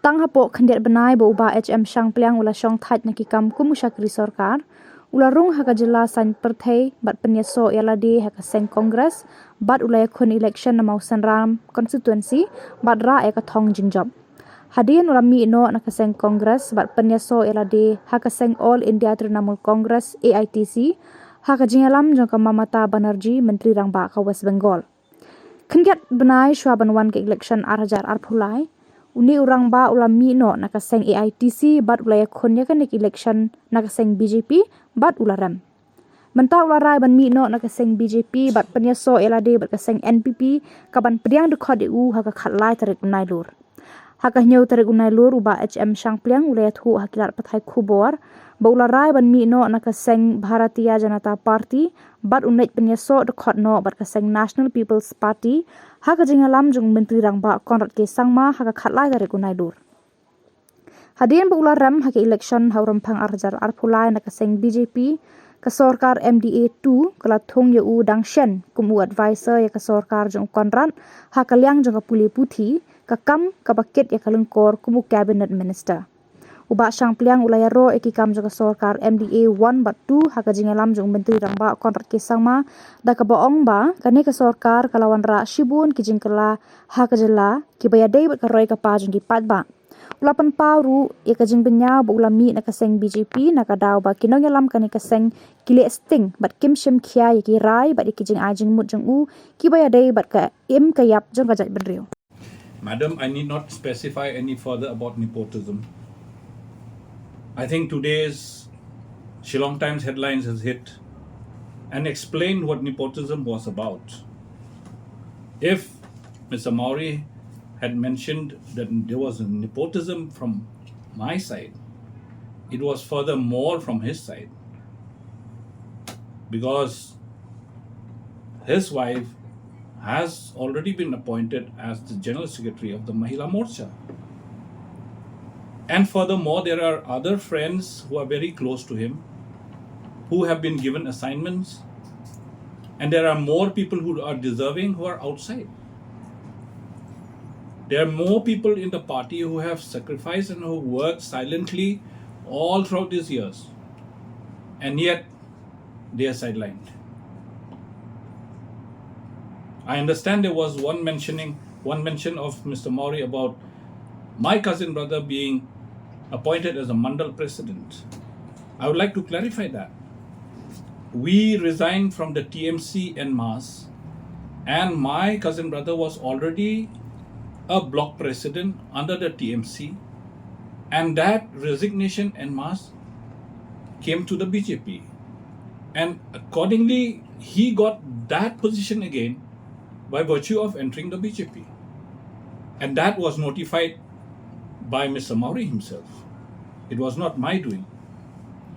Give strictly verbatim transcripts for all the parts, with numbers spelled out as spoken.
Tang hapoh khyndiat bnai ba u Bah H M Shangpliang u la shong thait na ki kam kum u shakri sorkar, u la rung ha ka jylla saiñ pyrthei bad pynïasoh ïa lade ha ka seng Congress, bad u la ïakhun election na Mawsynram constituency bad rah ïa ka thong jingjop. Hadien u la mih noh na ka seng Congress bad pynïasoh ïa lade ha ka seng All India Trinamool Congress, A I T C, ha ka jingïalam jong ka Mamata Banerjee, Myntri Rangbah ka West Bengal. Khyndiat bnai shuwa ban wan ka election ar hajar arphew lai, une u rangbah u la mih noh na ka seng A I T C bad u la ïakhun ïa kane ka election na ka seng B J P bad u la rem. Mynta u la rai ban mih noh na ka seng B J P bad pynïasoh ïa lade bad ka seng N P P, kaban pdiang dkhot ïa u ha ka khatlai tarik u Nailur. Ha ka hynñiew tarik u Nailur, u Bah H M Shangpliang u la ïathuh ha ki lad pathai khubor ba u la rai ban mih noh na ka seng Bharatiya Janata Party bad un leit pynïasoh dkhot noh bad ka seng National People's Party ha ka jingïalam jong u Myntri Rangbah Conrad K Sangma ha ka khatlai tarik u Nailur. Hadien ba u la rem ha ka election ha u rymphang ar hajar arphew lai na ka seng B J P, ka sorkar M D A two ka la thung ïa u dang shen kum u advisor ïa ka sorkar jong u Conrad ha ka liang jong ka pule puthi, ka kam kaba kit ïa ka lyngkor kum u cabinet minister. U Bah Shangpliang u la ïaroh ïa ki kam jong ka sorkar M D A one bad two ha ka jingïalam jong u Myntri Rangbah Conrad K Sangma, da kaba ong ba kane ka sorkar ka la wanrah shibun ki jingkylla ha ka jylla kiba ïadei bad ka roi ka par jong ki paidbah. U la pynpaw ruh ïa ka jingbynñiaw ba u la mih na ka seng B J P na ka daw ba ki nongïalam kane ka seng ki leh sting bad kim shim khia ïa ki rai bad ïa ki jingai jingmut jong u kiba ïadei bad ka im ka ïap jong ka jaitbynriew. Madam, I need not specify any further about nepotism. I think today's Shillong Times headlines has hit and explained what nepotism was about. If Mister Mawrie had mentioned that there was nepotism from my side, it was furthermore from his side, because his wife has already been appointed as the General Secretary of the Mahila Morcha. And furthermore, there are other friends who are very close to him who have been given assignments. And there are more people who are deserving who are outside. There are more people in the party who have sacrificed and who worked silently all throughout these years. And yet, they are sidelined. I understand there was one mentioning, one mention of Mister Mawrie about my cousin brother being appointed as a Mandal president. I would like to clarify that. We resigned from the T M C en masse, and my cousin brother was already a block president under the T M C, and that resignation en masse came to the B J P. And accordingly, he got that position again by virtue of entering the B J P. And that was notified by Mister Mawrie himself. It was not my doing.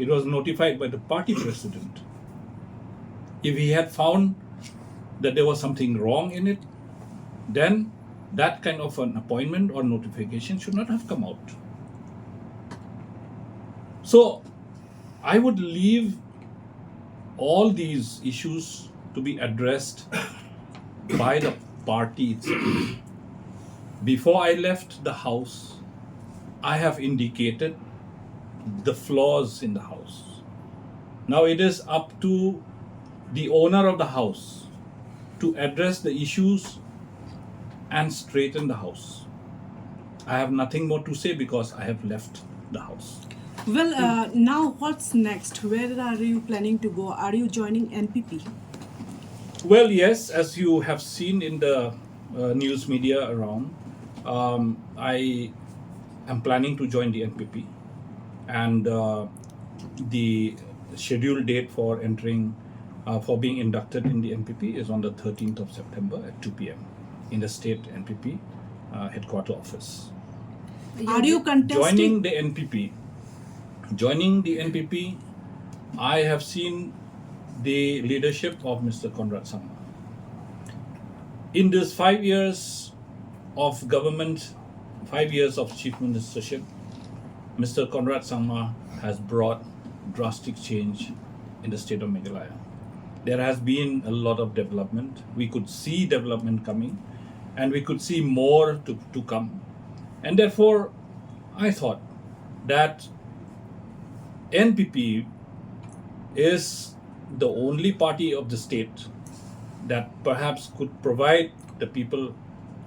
It was notified by the party president. If he had found that there was something wrong in it, then that kind of an appointment or notification should not have come out. So I would leave all these issues to be addressed by the party itself. Before I left the house, I have indicated the flaws in the house. Now it is up to the owner of the house to address the issues and straighten the house. I have nothing more to say because I have left the house. Well, uh, now what's next? Where are you planning to go? Are you joining N P P? Well, yes, as you have seen in the uh, news media around, um, I am planning to join the N P P, and uh, the scheduled date for entering, uh, for being inducted in the N P P is on the thirteenth of September at two p.m. in the state N P P uh, headquarter office. Are you contesting? Joining the N P P, joining the N P P, I have seen the leadership of Mister Conrad Sangma. In these five years of government, five years of chief ministership, Mister Conrad Sangma has brought drastic change in the state of Meghalaya. There has been a lot of development. We could see development coming, and we could see more to, to come. And therefore, I thought that N P P is the only party of the state that perhaps could provide the people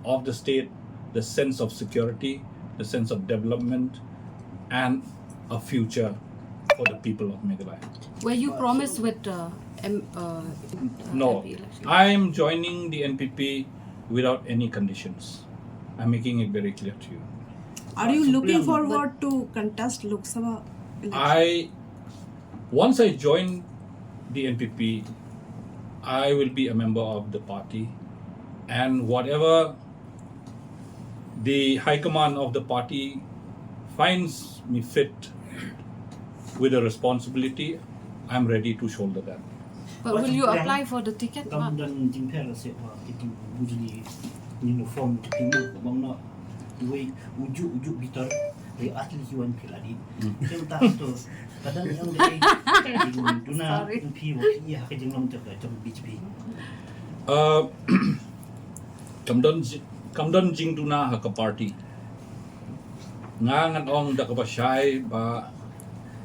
of the state the sense of security, the sense of development, and a future for the people of Meghalaya. Were you promised with uh, M- uh, No, M P election? I am joining the N P P without any conditions. I'm making it very clear to you. Are you looking forward to contest Lok Sabha election? I, once I join the N P P, I will be a member of the party, and whatever the high command of the party finds me fit with the responsibility, I'm ready to shoulder that. But will you apply for the ticket? Kam don jingpher se wa kitu bujli ni no form kitu mo bang no. Wei uju uju bitar re asli kiwan piladi. Kem ta to kadang yang dei duna Sorry. Pi wa ki ha ka jinglong jaka jong B J P. Uh, kam don ji- kam don jingduna ha ka party. Nga ngan ong da kaba shai ba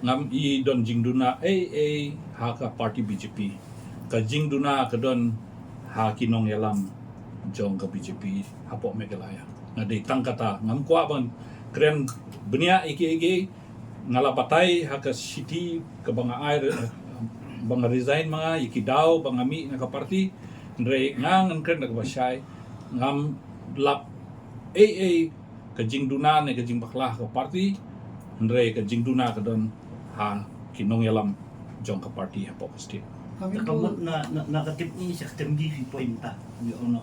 ngam i don jingduna ei ei ha ka party B J P. Ka jingduna ka don ha ki nongïalam jong ka B J P hapoh Meghalaya. Nga dei tang kata, ngam kwah ban kren bniah ïa kiei kiei. Nga la batai ha ka shithi kaba nga ai re- ba nga resign ma nga ïa ki daw ba nga mih na ka party. Hynrei nga ngan kren da kaba shai, ngam lap ei ei ka jingduna ne ka jingbakla ha ka party. Hynrei ka jingduna ka don ha ki nongïalam jong ka party hapoh ka state. Ka mut na na na ka tip ni sa tem bi fi point ta. Ni ona.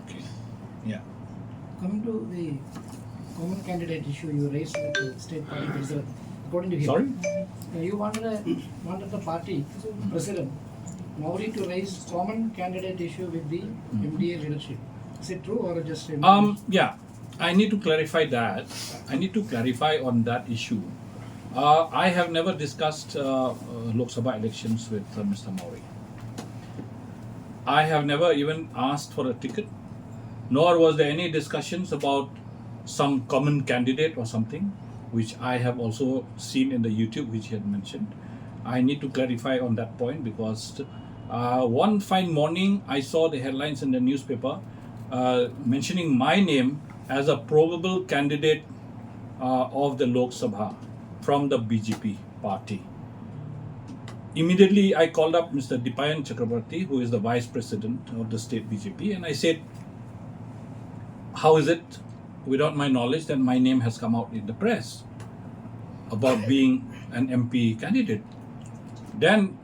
Okay. Yeah. Coming to the common candidate issue you raised with the state party president, according to him, Sorry? uh, you wanted a, wanted the party president Mawrie to raise common candidate issue with the M D A leadership. Is it true or just a Um, yeah, I need to clarify that. I need to clarify on that issue. Uh, I have never discussed uh, uh, Lok Sabha elections with uh, Mister Mawrie. I have never even asked for a ticket, nor was there any discussions about some common candidate or something, which I have also seen in the YouTube, which he had mentioned. I need to clarify on that point because uh, one fine morning I saw the headlines in the newspaper uh, mentioning my name as a probable candidate uh, of the Lok Sabha from the B J P party. Immediately, I called up Mister Dipayan Chakrabarty, who is the vice president of the state B J P, and I said, "How is it, without my knowledge, that my name has come out in the press about being an M P candidate?" Then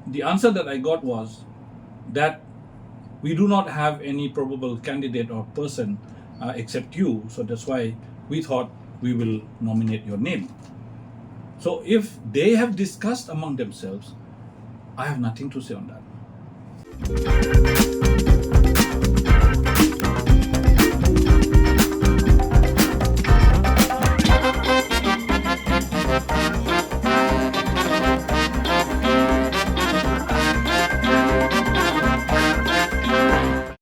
the answer that I got was that we do not have any probable candidate or person uh, except you, so that's why we thought we will nominate your name. So if they have discussed among themselves, I have nothing to say on that.